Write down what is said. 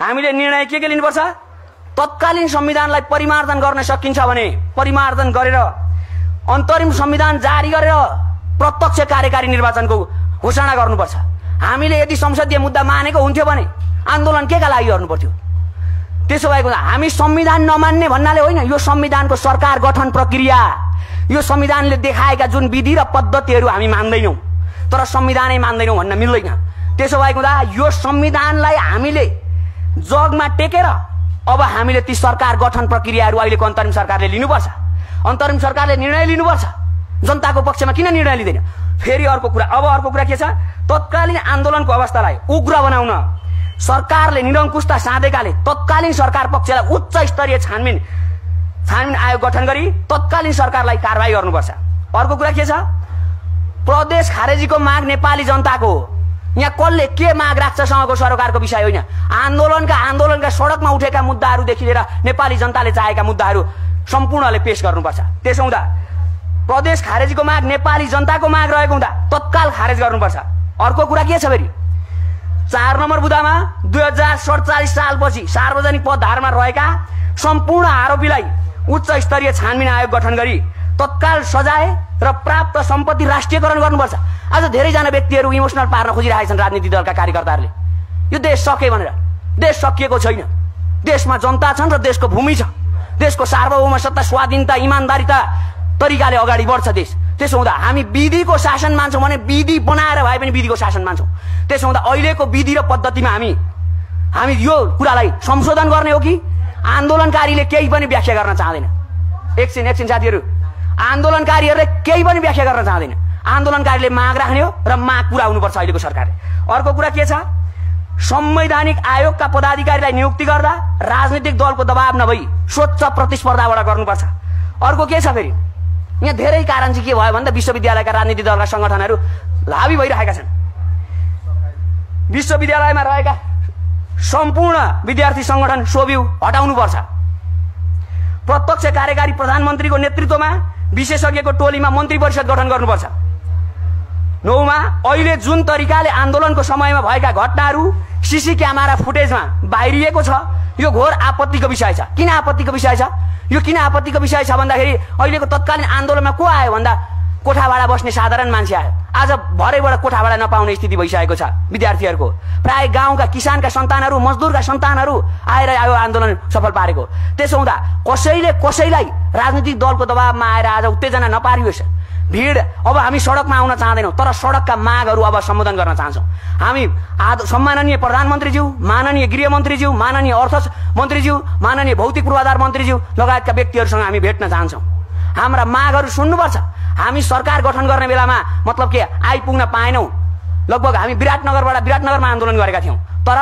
हामीले निर्णय के लिनुपर्छ? तत्कालीन संविधानलाई परिमार्जन गर्न सकिन्छ भने परिमार्जन गरेर अन्तरिम संविधान जारी गरेर प्रत्यक्ष कार्यकारी निर्वाचनको घोषणा गर्नुपर्छ। हामीले यदि संसदीय मुद्दा मानेको हुन्थ्यो भने आन्दोलन केका लागि गर्नु पर्थ्यो? त्यसो भएको हामी संविधान नमान्ने भन्नाले होइन, यो संविधानको सरकार गठन प्रक्रिया, यो संविधानले देखाएका जुन विधि र पद्धतिहरू हामी मान्दैनौँ, तर संविधानै मान्दैनौँ भन्न मिल्दैन। त्यसो भएको हुँदा यो संविधानलाई हामीले जगमा टेकेर अब हामीले ती सरकार गठन प्रक्रियाहरू अहिलेको अन्तरिम सरकारले लिनुपर्छ। अन्तरिम सरकारले निर्णय लिनुपर्छ। जनताको पक्षमा किन निर्णय लिँदैन? फेरि अर्को कुरा के छ? तत्कालीन आन्दोलनको अवस्थालाई उग्र बनाउन सरकारले निरङ्कुशता साधेकाले तत्कालीन सरकार पक्षलाई उच्च स्तरीय छानबिन आयोग गठन गरी तत्कालीन सरकारलाई कारबाही गर्नुपर्छ। अर्को कुरा के छ? प्रदेश खारेजीको माग नेपाली जनताको हो। यहाँ कसले के माग राख्छ सँगको सरकारको विषय होइन। आन्दोलनका सडकमा उठेका मुद्दाहरूदेखि लिएर नेपाली जनताले चाहेका मुद्दाहरू सम्पूर्णले पेश गर्नुपर्छ। त्यसो हुँदा प्रदेश खारेजीको माग नेपाली जनताको माग रहेको हुँदा तत्काल खारेज गर्नुपर्छ। अर्को कुरा के छ फेरि? 4 नम्बर बुँदामा 2047 सालपछि सार्वजनिक पदधारमा रहेका सम्पूर्ण आरोपीलाई उच्च स्तरीय छानबिन आयोग गठन गरी तत्काल सजाय र प्राप्त सम्पत्ति राष्ट्रियकरण गर्नुपर्छ। आज धेरैजना व्यक्तिहरू इमोसनल पार्न खोजिरहेका छन् राजनीतिक दलका कार्यकर्ताहरूले। यो देश सके भनेर। देश सकिएको छैन। देशमा जनता छन् र देशको भूमि छ। देशको सार्वभौम सत्ता, स्वाधीनता, इमानदारिता तरिकाले अगाडि बढ्छ देश। त्यसो हुँदा हामी विधिको शासन मान्छौँ भने विधि बनाएर भए पनि विधिको शासन मान्छौँ। त्यसो हुँदा अहिलेको विधि र पद्धतिमा हामी यो कुरालाई संशोधन गर्ने हो कि आन्दोलनकारीले केही पनि व्याख्या गर्न चाहँदैन? एकछिन साथीहरू, आन्दोलनकारीहरूले केही पनि व्याख्या गर्न चाहँदैन। आन्दोलनकारीले माग राख्ने हो र माग पुरा हुनुपर्छ अहिलेको सरकारले। अर्को कुरा के छ? संवैधानिक आयोगका पदाधिकारीलाई नियुक्ति गर्दा राजनीतिक दलको दबाव नभई स्वच्छ प्रतिस्पर्धाबाट गर्नुपर्छ। अर्को के छ फेरि? यहाँ धेरै कारण चाहिँ के भयो भन्दा विश्वविद्यालयका राजनीतिक दलका संगठनहरू हावी भइरहेका छन्। विश्वविद्यालयमा रहेका सम्पूर्ण विद्यार्थी संगठन सोभ्यू हटाउनुपर्छ। प्रत्यक्ष कार्यकारी प्रधानमन्त्रीको नेतृत्वमा विशेषज्ञको टोलीमा मन्त्री परिषद गठन गर्नुपर्छ। 9मा अहिले जुन तरिकाले आन्दोलनको समयमा भएका घटनाहरू सीसी क्यामेरा फुटेजमा बाहिरिएको छ, यो घोर आपत्तिको विषय छ। किन आपत्तिको विषय छ? यो किन आपत्तिको विषय छ भन्दाखेरि अहिलेको तत्कालीन आन्दोलनमा को आयो भन्दा कोठाभाडा बस्ने साधारण मान्छे आयो। आज भरेबाट कोठाभाडा नपाउने स्थिति भइसकेको छ विद्यार्थीहरूको। प्राय गाउँका किसानका सन्तानहरू, मजदुरका सन्तानहरू आएर यो आन्दोलन सफल पारेको। त्यसो हुँदा कसैलाई राजनीतिक दलको दबावमा आएर आज उत्तेजना नपारियोस्। भीड अब हामी सडकमा आउन चाहँदैनौँ, तर सडकका मागहरू अब सम्बोधन गर्न चाहन्छौँ। हामी सम्माननीय प्रधानमन्त्रीज्यू, माननीय गृहमन्त्रीज्यू, माननीय अर्थ मन्त्रीज्यू, माननीय भौतिक पूर्वाधार मन्त्रीज्यू लगायतका व्यक्तिहरूसँग हामी भेट्न चाहन्छौँ। हाम्रा मागहरू सुन्नुपर्छ। हामी सरकार गठन गर्ने बेलामा मतलब के आइपुग्न पाएनौँ। लगभग हामी विराटनगरमा आन्दोलन गरेका थियौँ, तर